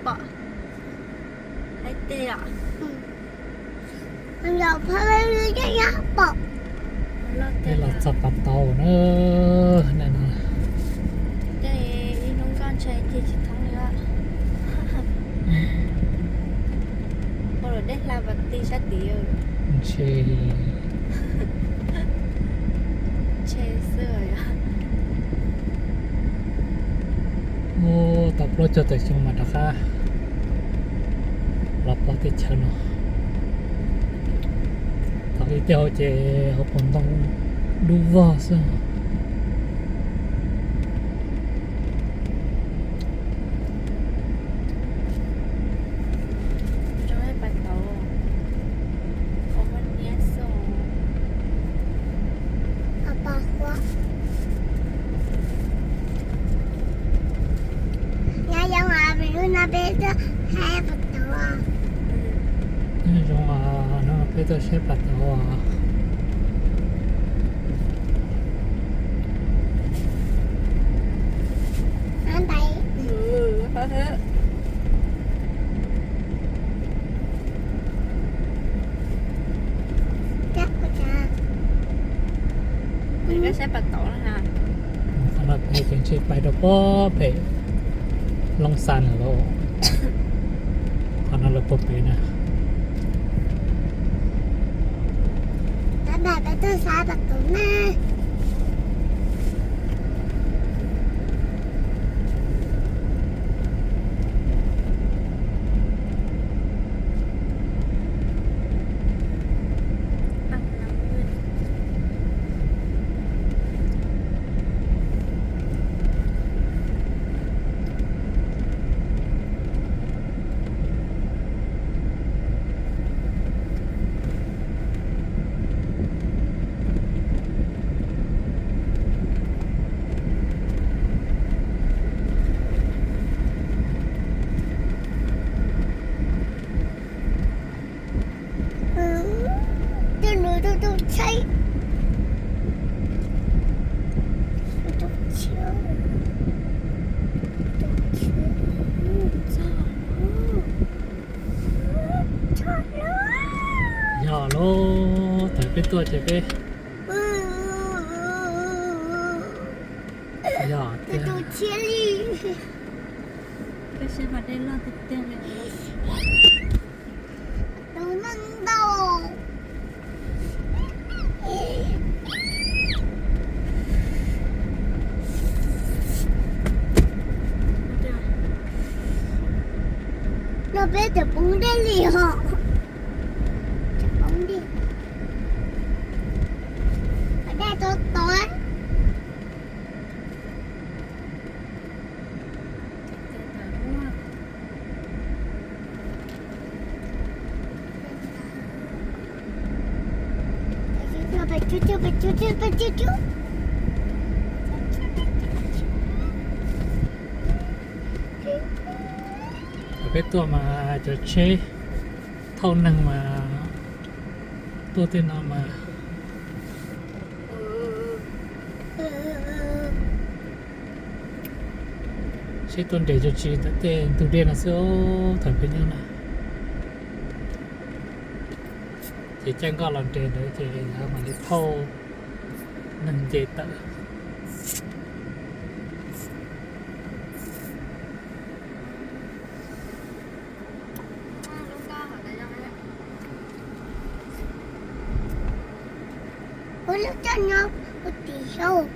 Pom hais tias los pom, peb los txog pas tauv na. Tej ib hnub nkoj ntshe cig tsis thoob li. Ua luam dej hla pas ti sab tid. Ntshe, ntshe xwb. Ub, tau plaub caug tawm xyoo mas rov qab los pom teb chaws no. Thaum ub tej hauv ces hauv paus ntoo dub vog xwb. Nyob zoo, hnub no peb tuaj saib pas tauv. Nyob zoo, hnub no peb tuaj saib pas tauv. Peb saib pas tauv na. Qhov no peb ces ntshe pais rau puag pem Loob Xas lawm lauj. Qhov no lawv puag pem na. Peb tuaj saib pas tauv na. Tej no tus tus tshiab, tus tshiab, tus tshiab. Yog lauj, thaum peb tuaj ces peb, yog tiag. Tus tshiab li. Peb saib mas dej loj tiag tiag li. Tus neeg ntau. No peb tseem poob dej li hos. Tseem poob dej. Dej tod tod. Thaum peb tuaj mas cov tsheb thauj neeg mas tuaj tej no mas seb tuaj nres tso tsi ntawm tej ntug dej no xwb thaum peb nyob na. Ces caij nkoj los nres ntawd ces lawv mam li thauj neeg nce tawm. Ua lub toj nyob ua tim saud.